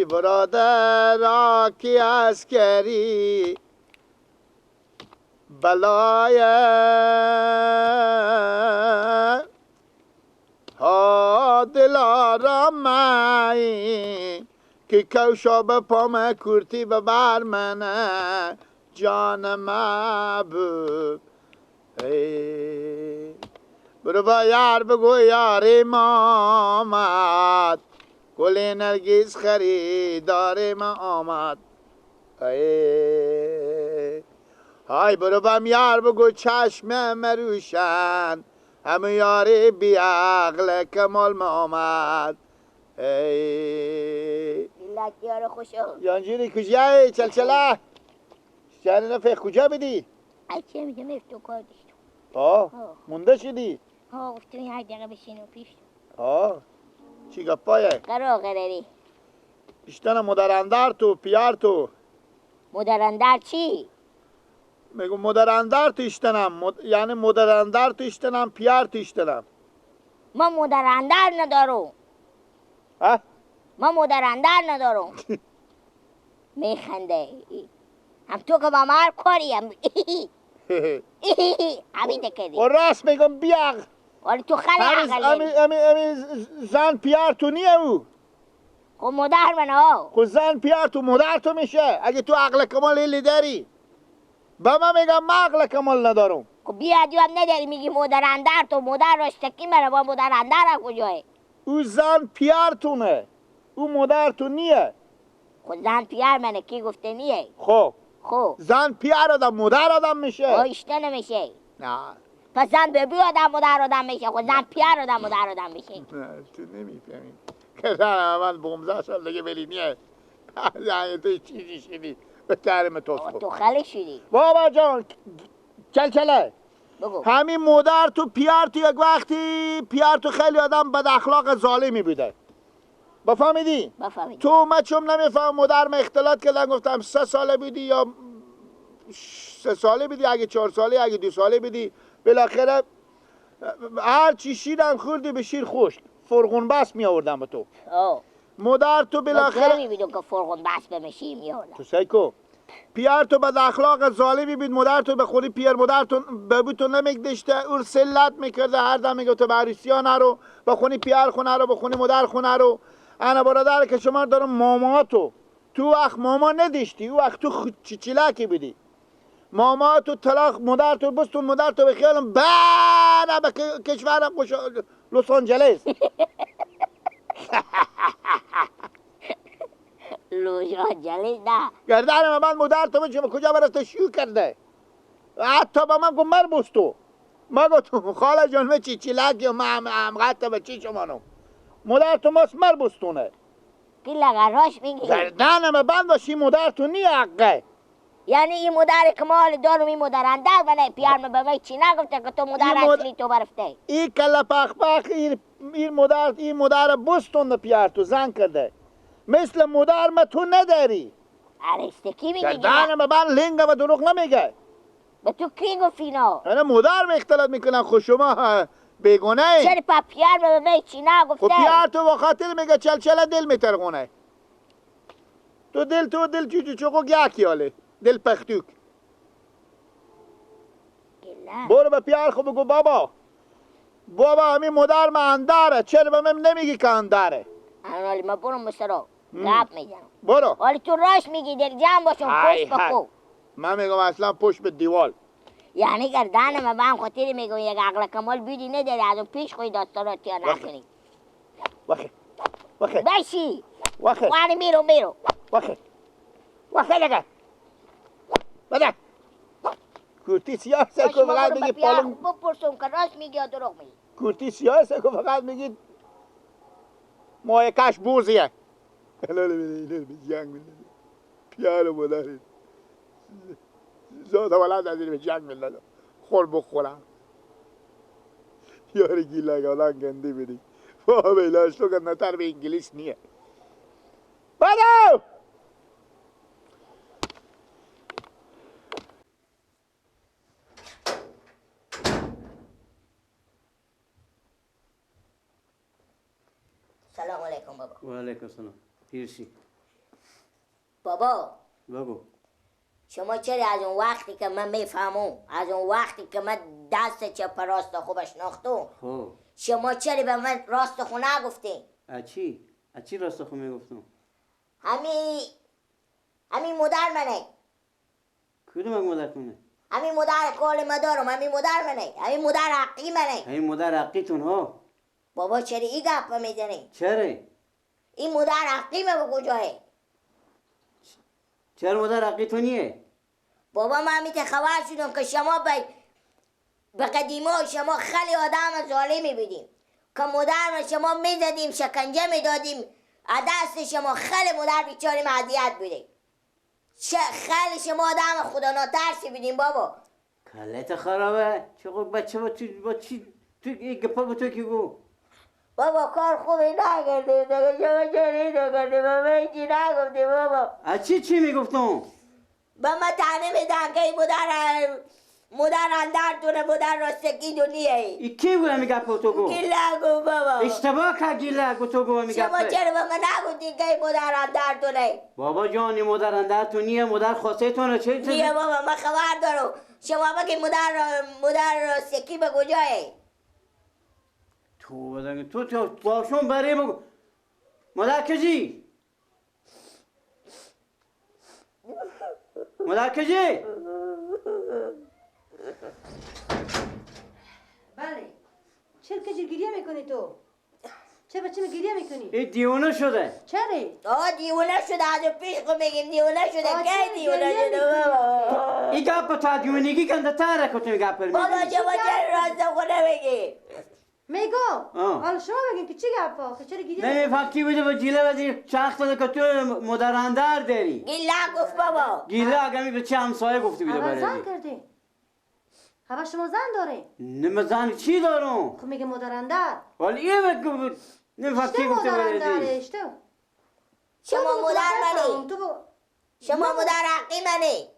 ای برادر کی عسکری بلای ها دلارا مای که کوشا به پام کورتی به بر منه جان محبوب. برو با یار بگو یار ما آمد، گل نرگس خریدار ما آمد. های برو بم یار بگو چشم مروشن، همه یاری بی عقل کمال ما آمد. ای یار خوشو یانجیری کجایی چلچله چند نفر کجا بدی؟ اچه میگم افتو کار داشتم. آه مونده شدی؟ ها گفتم هر دقیقه بشینم پیش. آه چی گپایه؟ قرار قراری بیشتر مادر تو پیار تو. مادر چی؟ میگم مادر تو ایشتنم، یعنی مادر تو ایشتنم، پیار تو ایشتنم. ما مادر ندارم. ها؟ ما مادر ندارم. میخنده هم تو که با مار کاریم همین دکری. و راست میگم بیاغ. ولی تو خیلی عقل امی امی زن پیار تو نیه او. خب مادر من ها. خب زن پیار تو مادر تو میشه اگه تو عقل کمال ایلی داری. با من میگم من عقل کمال ندارم. خب بیا هم نداری میگی مادر اندر تو مادر راشتکی منه با مادر اندر هم کجاه؟ او زن پیارتونه، او مادر تو نیه. خب زن پیار منه کی گفته نیه؟ خب خب زن پیار آدم مادر آدم میشه. آیشته نمیشه. نه پس زن ببی آدم مادر آدم میشه. خب زن پیار آدم مادر آدم میشه. نه تو نمیفهمی که زن من 15 سال دیگه ولی نیه. یعنی تو چیزی شدی به ترم تو. تو خیلی شدی بابا جان. چلچله بگو. همین مادر تو پیار تو یک وقتی پیار تو خیلی آدم بد اخلاق ظالمی بوده. بفهمیدی؟ بفهمیدی. تو من چون نمیفهم مادر من اختلاط کردن گفتم 3 ساله بودی یا 3 ساله بودی، اگه 4 ساله اگه 2 ساله بودی، بالاخره هر چی شیرم خوردی به شیر خشک فرغون بس می آوردم به تو. مادر تو بالاخره نمیدونم که فرغون بس به شیر می آوردم. تو سیکو پیار تو بد اخلاق ظالمی بود، مادر تو به خودی پیار مادر تو به تو نمیگدشته، اور سلت میکرده، هر دم میگفت تو به عروسیا نرو، به خونی پیار خونه رو، به خونی مادر خونه رو. انا برادر که شما دارم ماما تو تو وقت ماما نداشتی، او وقت تو چیچیلکی بودی. ماما تو طلاق مادر تو بستون، مادر تو به خیالم بره به کشورم خوش لس آنجلس. لس آنجلس نه گردن من مادر تو بچه کجا برفته شیو کرده، حتی با من گفت مر بستو. ما گفتم خاله جان من چیچیلکی و من هم حتی به چی شمانم مادر تو ماست مر بستونه. کی لغراش میگی؟ گردن من بند باشی مادر تو نی حقه. یعنی این مادر کمال دارم این مادر اندر منه پیار من به من چی نگفته که تو مادر اصلی تو برفته. این کله پخ پخ این مادر این مادر بستون پیار تو زن کرده مثل مادر ما تو نداری. ارستکی میگی؟ گردن من بند لنگ و دروغ نمیگه. به تو کی گفت اینا؟ انا مادر می اختلاط میکنن. خب شما بیگونه ای. چرا پا پیار به من چی نگفته؟ خب پیار تو با خاطر میگه چلچله دل میترغونه. تو دل تو دل چو چو گیاکیاله دل پختوک. برو به پیار خب بگو بابا بابا همین مادر من انداره، چرا به من نمیگی که انداره؟ حالی من برو مسرا گپ میزنم. برو حالی تو راش میگی دل جمع باشم پشت بکو. من میگم اصلا پشت به دیوال. یعنی گردن من به هم خاطر میگم یک عقل کمال بیدی نداری از اون پیش خوی داستان تیا نکنی. وخی وخی بشی وخی وانی میرو میرو وخی وخی لگه بده کورتی سیاه سکو فقط میگی پالم بپرسم که راست میگی یا دروغ میگی. کورتی سیاه سکو فقط میگی مایه کش بوزیه. جنگ پیار مادری زاد ولد از این به جنگ میلادم خور بخورم یاری گیلگ آدم گندی بدی با بیلاش تو که نتر به انگلیس نیه. بدو سلام علیکم بابا. و علیکم السلام. پیرشی بابا بگو شما چرا از اون وقتی که من میفهمم، از اون وقتی که من دست چپ راست خوب شناختم، خب شما چرا به من راست خو نگفتین؟ چی؟ چی راست خو میگفتم؟ همین مادر منه. کدوم مادر تونه؟ همین مادر کال ما دارم، همین مادر منه، همین مادر حقی منه. همین مادر حقیتون ها؟ بابا چرا این گپ میزنی؟ چرا؟ این مادر حقی من به کجاه؟ چرا مادر حقیتون نیه؟ بابا من همیته خبر شدم که شما به قدیما شما خیلی آدم ظالمی بودیم که مادر شما میزدیم، شکنجه میدادیم، از دست شما خیلی مادر بیچاریم اذیت بودیم. خیلی شما آدم خدا ناترسی بودیم بابا. کلت خرابه چه خوب بچه با چی تو این گپا با تو کی گو؟ بابا کار خوبی نکردیم دیگه، شما چرا نکردیم؟ به من چی نگفتیم بابا؟ از چی میگفتم؟ به من تنه میدن که این مادر اندرتونه، مادر راستگی دنیه. ای کی بود میگه گپ تو گو؟ گیله گو بابا. اشتباه کرد گیله گو تو گو میگه. شما چرا به من نگفتین که این مادر اندرتونه؟ بابا جان این مادر اندرتون نیه، مادر خواسته تونه. چه نیه بابا من خبر دارم. شما بگی مادر راستگی به کجاه؟ تو بدن تو باشون برای بگو مادر کجی؟ مادر کجی؟ بله چرا کجی گریه میکنی تو؟ چرا بچه گریه میکنی؟ این دیوانه شده. چرا؟ آه دیوانه شده، از پیش خود میگیم دیوانه شده. کی دیوانه شده بابا؟ این گپ تا دیوانگی کنده تره که تو گپ میزنی. بابا شما چرا راست خود نمیگی؟ میگم حالا شما بگین که چی گپ آخه چرا گریه نمیفهم کی بوده با جیله وزیر چرخ داده که تو مادر داری. گیله گفت بابا. گیله اگه می به چه همسایه گفته بوده برای برای زن کردی؟ خبر شما زن داره؟ نه زن چی دارم؟ خب میگه مادر. ولی این بگو نمیفهم کی گفته برای شما مادر منی. شما مادر حقی منی.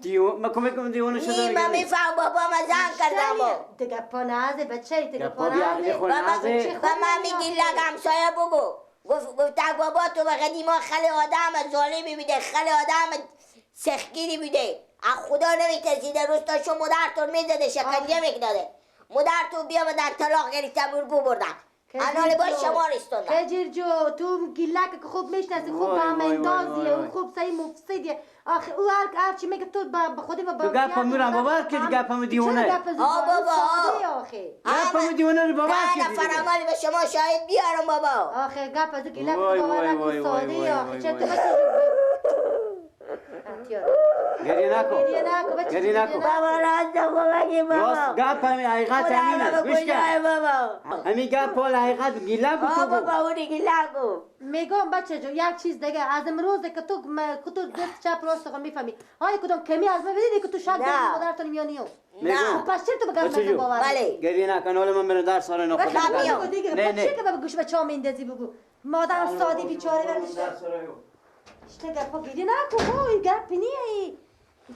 دیو ما کم کم دیوانه شده. نی من میفهم بابا من زن کردم. دیگه پا نازه بچه دیگه پا نازه. به من میگی لگ همسایه بگو. گفت بابا تو به قدیما خیلی آدم ظالمی بوده، خیلی آدم سختگیری بوده، از خدا نمیترسیده، روستاشو مادرتون میزده، شکنجه میداده. مادرتون بیامدن طلاق گرفته بود بردن. انال با شما رستوندن. کجیر جو تو گیلک که خوب میشناسی، خوب به هم اندازیه و خوب سعی مفسدیه. آخه او هر چی میگه تو به خودی با تو گپ میرم باور که گپم دیوانه. آ بابا گپم دیوانه رو باور که نه فرمانی به شما شاهد بیارم بابا. آخه گپ از گیلک باور نکن ساده. آخه چه تو گریه نکن، گریه نکن بابا. راست بگی بابا، راست گپ همین حقیقت همینه. گوش کن همین گپ حال حقیقت گیله گو تو بابا. اونی گیله گو میگم بچه جو یک چیز دیگه از امروز که تو تو دست چپ راست خو میفهمی. آیا کدام کمی از من بدیدی که تو شک داری مادرتون میانی؟ نه پس چرا تو به گپ باور؟ بله گریه نکن حالا من برم درس سال نخود. نه نه چه که به گوش بچه‌ها میندازی بگو مادر ساده بیچاره برش. اشته گپا گیری نکن بابا، این گپ نیه.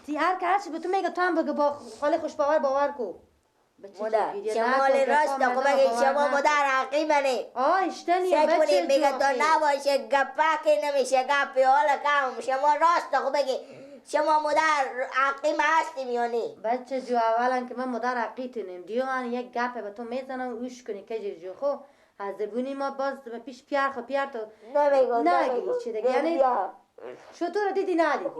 تی هر که هرچی به تو میگه تو هم بگو با خاله خوش باور باور کو. مادر شما راست خب بگی شما مادر حقی منی. آه اشته نیه بچه میگه تو نباشه گپا که نمیشه گپی حالا کم. شما راست خب بگی شما مادر حقی من هستیم یا نی؟ بچه جو اولا که من مادر حقی تونیم دیو من یک گپ به تو میزنم گوش کنی کجیر جو. خب از زبونی ما باز پیش پیار خو پیار تو نگی چی دیگه، یعنی شطور دیدی ندیدی.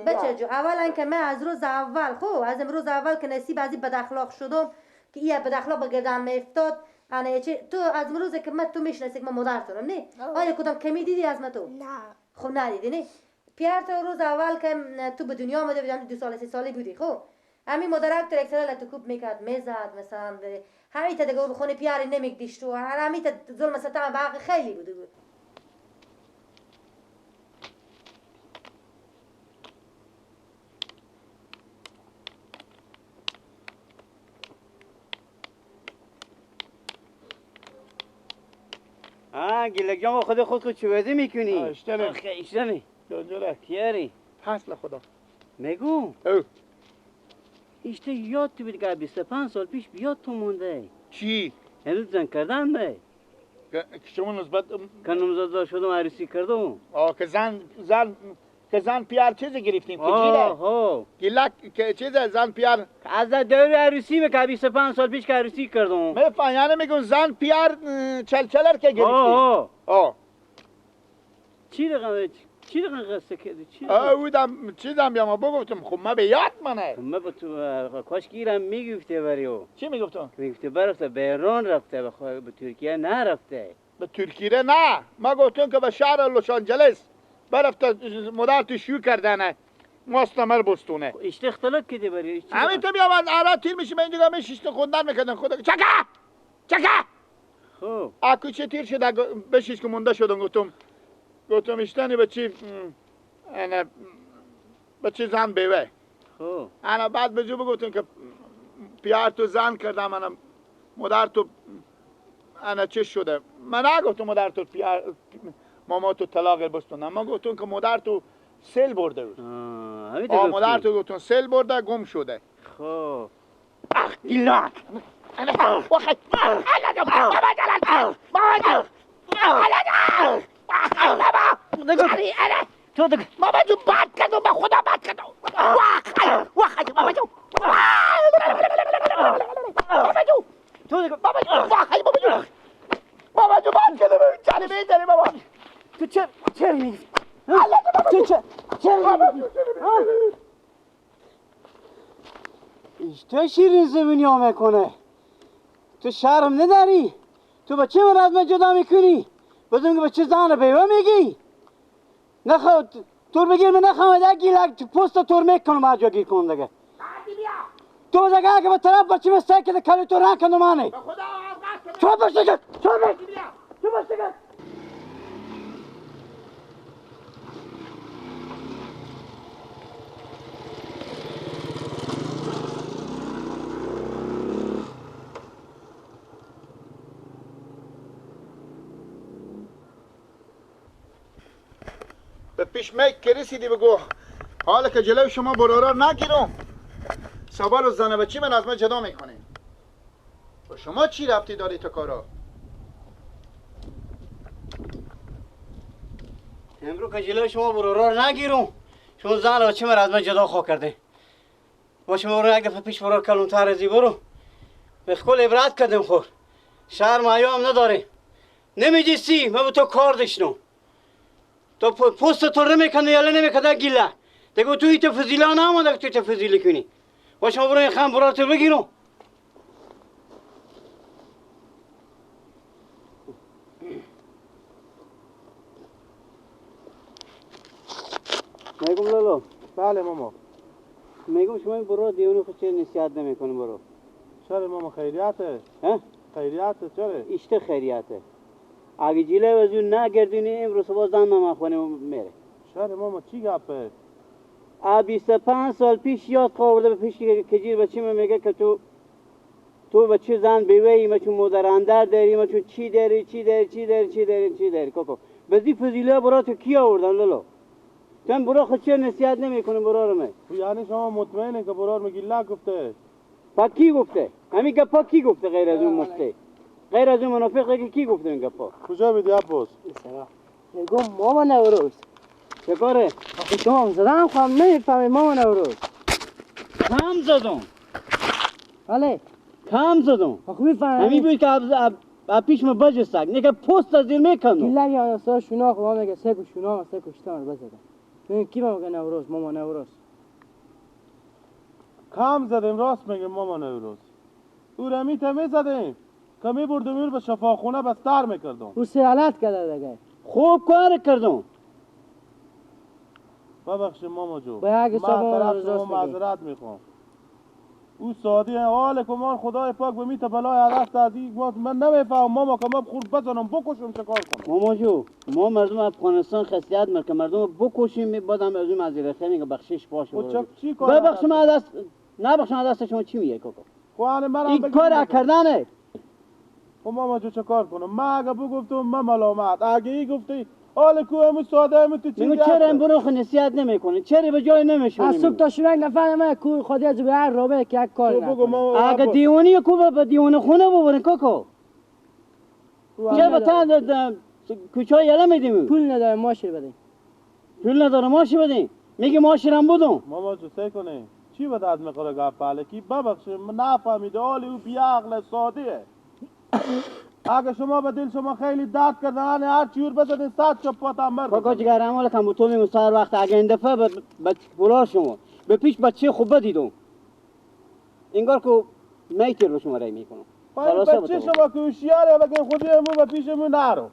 بچه جو اولا که من از روز اول خب از امروز اول که نصیب از این بد اخلاق شدم که این بد اخلاق به گردن میافتاد. انا چه تو از امروز که من تو میشناسی که من مادرتونم نه؟ آیا کدام کمی دیدی از من تو؟ نه خب ندیدی نه؟ پیار تو روز اول که تو به دنیا آمده بودی 2 سال 3 ساله بودی. خب همین مادرک تو یک ساله لطو کوب میکرد میزد مثلا همین تا دیگه بخونه پیاری نمیگدیش تو همین تا ظلم ستم به حق خیلی بوده بود. آه گیلک جان با خود چه وضعی میکنی؟ اشتنه اشتنه جنجرک پیاری فصل خدا میگو ایشته یاد تو بید که 25 سال پیش بیاد تو مونده. چی؟ امروز زن کردن به که شما نسبت که نامزد شدم عروسی کردم. آه که زن که زن پیار چیز گرفتیم که جیره گیلک که چیز زن پیار از دور عروسی میکه 25 سال پیش که عروسی کردم. میفهم یعنی میگم زن پیار چلچلر که گرفتیم. آه چی رقم چی رقم قصه کردی چی؟ اودم چیزم بیام بگفتم خب من به یاد منه. من با تو کاش گیرم میگفته بریو. چی میگفتم؟ میگفته برفته به ایران رفته به ترکیه نرفته. به ترکیه نه، ما گفتم که به شهر لس آنجلس برفته مادر تو شو کردنه ماست مر بستونه. اشته اختلاط کردی بری. همین تو بیام از آرا تیر میشی من اینجا میشیشت خوندن میکردن خدا چکا چکا. خب اکو چه تیر شد بشیش که مونده شدم گفتم گفتم اشتنی به چی انا به چی زن بیوه. خب انا بعد به جو بگفتم که پیار تو زن کردم انا مادر تو انا چه شده. من نگفتم مادر تو پیار ماما تو طلاق بستونم، من گفتم که مادر تو سیل برده بود. آه مادر تو گفتم سیل برده گم شده. خب اخ گیلک بابا جو بد کردم به خدا بد کردم. بابا جو بابا جو بابا جو بابا جو بد کردم چرا می‌زنی بابا؟ تو چرا میگی؟ تو چرا میگی؟ تو شیرین زمینی ها میکنه. تو شرم نداری؟ تو با چه من از من جدا میکنی؟ بدون که با چه زن بیوه میگی؟ نخواه تور بگیر من نخواه یک گیلک پوست تور میکنم هر جا گیر کنم دیگه. تو دیگه اگه به طرف بچه مثل که کلی تو رنگ کنم منه. تو باش دیگه تو باش تو باش دیگه. به پیش میک که رسیدی بگو حالا که جلوی شما برارا نگیرم سوال و زنه بچی من از من جدا میکنیم. با شما چی ربطی داری تا کارا؟ امرو که جلوی شما برارا نگیرم شما زن بچی من از من جدا خواه کرده. با شما برو یک دفعه پیش برار کلونتر ازی برو به کل عبرت کردیم خور شرم حیا هم نداره. نمیجیسی من با تو کار داشتم. تو پوست تو رو نمیکنه یا نمیکنه گیله دیگه تو ایت فضیله نمونده که تو ایت فضیله کنی. با شما برو این خم برو تو بگیرم. میگم لالا. بله ماما. میگم شما این برو دیونه خود چه نصیحت نمیکنه برو. چرا ماما خیریته؟ ها؟ خیریته چرا؟ اشته خیریته. اگه جیله وزیو نگردونی امروز صبح زن من خونه میره. چرا ماما چی گپه؟ 25 سال پیش یاد خورده به پیش که جیر بچه من میگه که تو بچه زن بیوه ای ما چون مادر اندر داری ما چون چی داری چی داری چی داری چی داری چی داری کاکا بزی فضیله برا تو کی آوردن لالا؟ تو هم برا خود چه نصیحت نمیکنه برا رو من. یعنی شما مطمئنه که برار میگی لا گفته؟ پا کی گفته؟ همین گپا کی گفته غیر از اون مفته؟ غیر از اون منافق که کی گفته این گپا؟ کجا بیدی عباس؟ میگم ماما نوروز چه کاره؟ آخه شما هم زدم خواهم نمیفهمی ماما نوروز. کم زدم. بله کم زدم. آخه میفهمی همین بود که اب پیش من بجستک نگه پوست از زیر میکندم. گیلک یا سا شونا خب میگه سه شونا سه کشتان رو بزدم. ببین کی میگه نوروز ماما نوروز؟ کم زدیم راست میگه ماما نوروز. او رمی تمی زدیم که می بردم به شفاخونه بستر میکردم. او سیالت کرده دیگه. خوب کار کردم. ببخشید ماما جو. با یک من طرف شما معذرت میخوام. او ساده حال کمان خدای پاک به میت بلای دست از این من نمیفهم ماما که من خورد بزنم بکشم چه کار کنم. ماما جو ما مردم افغانستان خاصیت مر که مردم بکشیم بعدم از اون معذرت میگه بخشش باشه. چی کار ببخش من دست نبخش من دست شما چی میگه کاکا؟ خب من این کار کردنه. خب ماما جو چه کار کنم؟ من اگه بگفتم من ملامت، اگه ای گفتی حال کو امو ساده امو تو چی؟ میگم چرا این برو خو نصیحت نمیکنه؟ چرا به جای نمیشونی؟ از صبح تا شب یک نفر من کو خودی از به هر رابه که یک کار نکنه. اگه دیوانی کو به دیوانه خونه ببرین کاکا. چه بتن کوچه یله میدیم؟ پول نداره ماش بدیم. پول نداره ماش بدیم. میگه ماش رم بودم. ماما جو سه کنه. چی به داد میخوره گپ پالکی؟ ببخشید من نفهمیده حالی او بی‌عقل ساده. اگه شما به دل شما خیلی درد کردن هر چیور بزنین صد چپات هم مرد. کاکا جگر عمال کم تو میگم سر وقت اگه این دفعه به پولار شما به پیش بچه خوب دیدم. انگار که میتر به شما رای میکنم. بچه شما که هوشیاره بگین خودی امو به پیش امو نرو.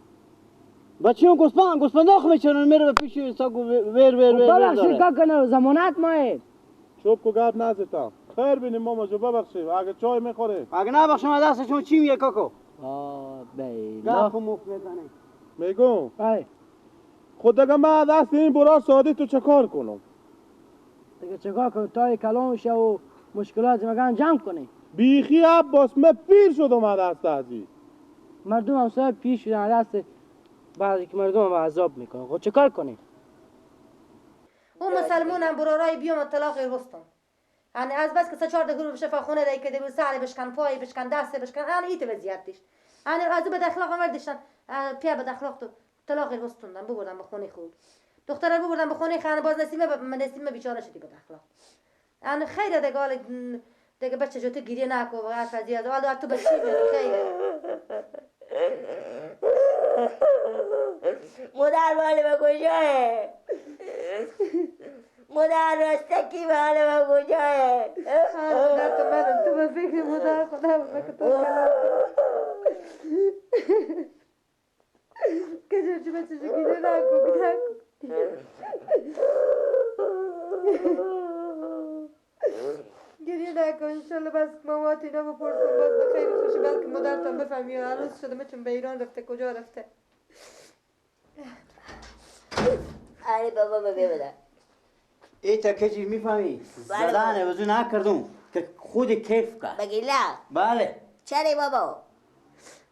بچه اون گوسفند آخ میچرن میره به پیش ساگو ور ور ور. ببخشید کاکا نه ضمانت ماه. چوب کو گپ نزدم. خیر بینیم ماما جو ببخشید اگه چای میخوره. اگه نه بخشم دست شما چی میگه کاکا؟ بیلا گپ مفت میزنه. میگم بله خود دیگه من دست این برا ساده تو چه کار کنم؟ دیگه چه کار کنم تا کلام شه و مشکلات مگن جمع کنی. بیخی عباس من پیر شدم از دست ازی. مردم هم صاحب پیر شدن دست بعضی که مردم هم عذاب میکنن. خب چه کار کنی؟ او مسلمون هم برارای بیام طلاق رستم. یعنی از بس که سه چهار دهور شفاخونه رای کده بود سر بشکن پای بشکن دست بشکن یعنی ایت وضعیت داشت. یعنی از او بد اخلاق آوردشن پیا بد اخلاق تو طلاق رستوندن ببردن به خونه خود. دختره ببردن به خونه خانه باز نسیمه بیچاره شدی بد اخلاق. یعنی خیر دیگه حالا دیگه بچه جو تو گریه نکن و حرف از یاد حالا تو بچه میری خیره. مادر مال به کجاه؟ مادر راستکی مال به کجاه؟ مادر تو منم تو به فکر مادر خودم به تو کلام کجا چه بچه جو گریه نکن نکن. گریه نکن انشالله بس مامات اینا بپرسم باز به خیر خوشی بلکه مادرتان بفهمی عروس شده چون به ایران رفته کجا رفته. آره بابا ببینم ای تا کجی میفهمی زدن وضو نکردم که خود کیف کرد بگی نه. بله چرا بابا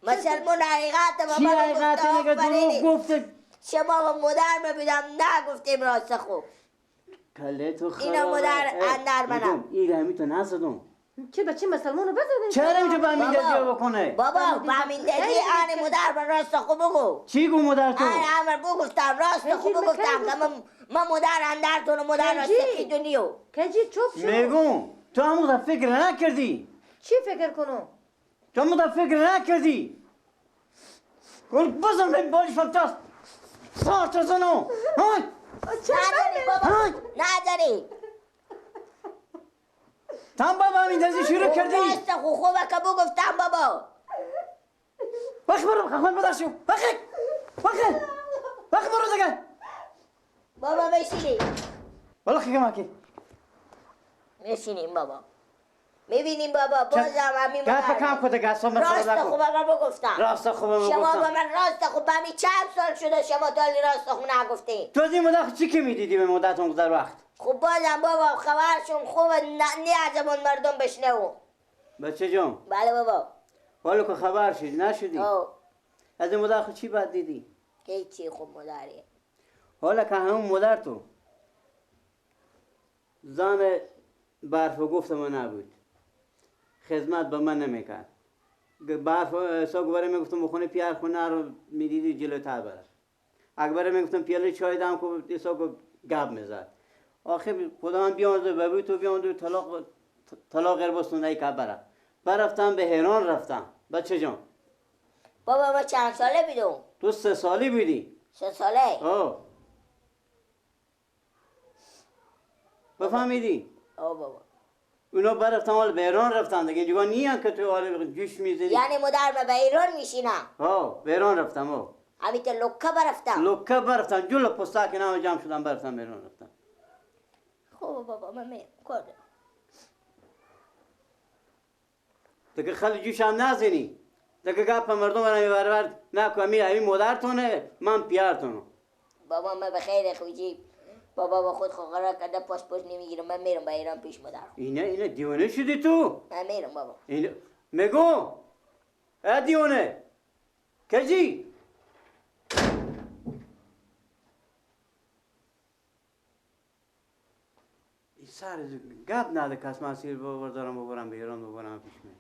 مسلمون حقیقت بابا چی حقیقت میگه دروغ گفته. شما با مادر میبینم نگفتیم راست خوب کله تو خرابه. اینا مادر اندر منم این همی تو نزدم. چه بچه مسلمونو بزدن؟ چرا اینجا به همین دزی بکنه؟ بابا به همین دزی آن مادر به راست خوب بگو. چی گو مادر تو؟ آن امر بگفتم راست خوب بگفتم که من مادر اندرتون و مادر راست کی دنیو. کجی چوب شو؟ میگم تو همون فکر نکردی. چی فکر کنم؟ تو همون فکر نکردی. گل بزن به بالش فهمتاست. سارت زنو. های نداری بابا نداری. تام بابا همین دزی شروع کردی. راست خوبه که بگفتم بابا. وقت برو خون بداشو. وقت وقت وقت برو دیگه. بابا بشینیم. والا خیلی کی بشینیم بابا. میبینیم بابا بازم همین گپ کم کده گسا راست خوبه من بگفتم. راست خوبه من شما با من راست خوب همین چند سال شده شما دالی راست خوب نگفتین. تو از این مدت چی که میدیدی به مدت اون وقت؟ خب بازم بابا خبرشون خوبه نه از اون مردم بشنو. بچه جان. بله بابا. حالا که خبر شدی نشدی؟ از این مدت چی بد دیدی؟ هیچی خوب مادریه. حالا که همون مادر تو زن برف گفت من نبود. خدمت به من نمیکرد. برف ساگواره میگفتم بخونه پیار خونه رو میدیدی جلوتر بره. اکبر میگفتم پیاله چای دم کو ساگو گپ میزد. آخه خدا من بیامد به تو بیامد طلاق غیر ای که بره. برفتم به ایران رفتم. بچه جان. بابا من چند ساله بودم؟ تو 3 ساله بودی. 3 ساله؟ آه. بفهمیدی؟ آه بابا. اونا برفتن حال به ایران رفتن دیگه اینجا نیان که تو حال جوش میزنی. یعنی مادر من به ایران میشینم. آه به ایران رفتم. آه همین که لکه برفتم. لکه برفتم جلو پستا که نام جمع شدم برفتم به ایران رفتم. خب بابا من میرم کار دیگه خیلی جوش هم نزنی دیگه گپ مردم رو میبرد نکو همین مادرتونه من پیارتونم. بابا من به خیر خوجی بابا با خود قرار کرده پاسپورت نمیگیرم من میرم به ایران پیش مادر. اینه دیوانه شدی تو؟ من میرم بابا. اینه میگم ای دیوانه کجی؟ این سر گپ نده کس من سیر بردارم ببرم به ایران ببرم پیش می.